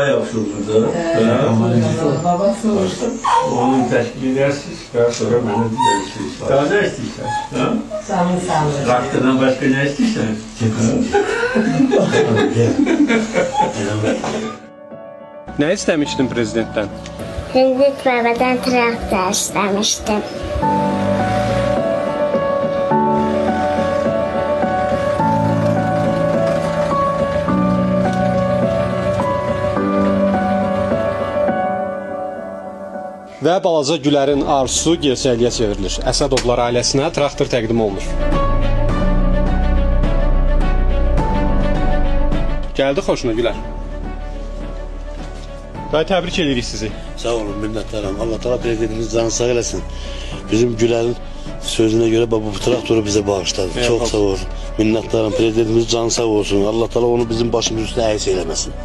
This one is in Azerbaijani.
Yaxşı oldu da. Baba soruşdu. Onu təşkil edərsiniz, daha sonra mənə deyərsiniz. Daha nə istəyirsən? Ha? Canın sağ olsun. Traktordan başqa nə istəyirsən? Nə istəmişdin prezidentdən? Prezident babadan traktor istemiştim. Və balaca Gülərin arzusu gerçəkliyə çevrilir. Əsədovlar ailəsinə traktor təqdim olunur. Gəldi xoşuna Gülər. Dayı təbrik edirik sizi. Sağ olun, minnətdaram. Allah Teala prezidentimiz canı sağ eləsin. Bizim Gülərin sözünə görə bax, bu traktoru bizə bağışladı. Eyvallah. Çox sağ olsun. Minnətdaram. Prezidentimiz canı sağ olsun. Allah Teala onu bizim başımız üstünə əks eləməsin.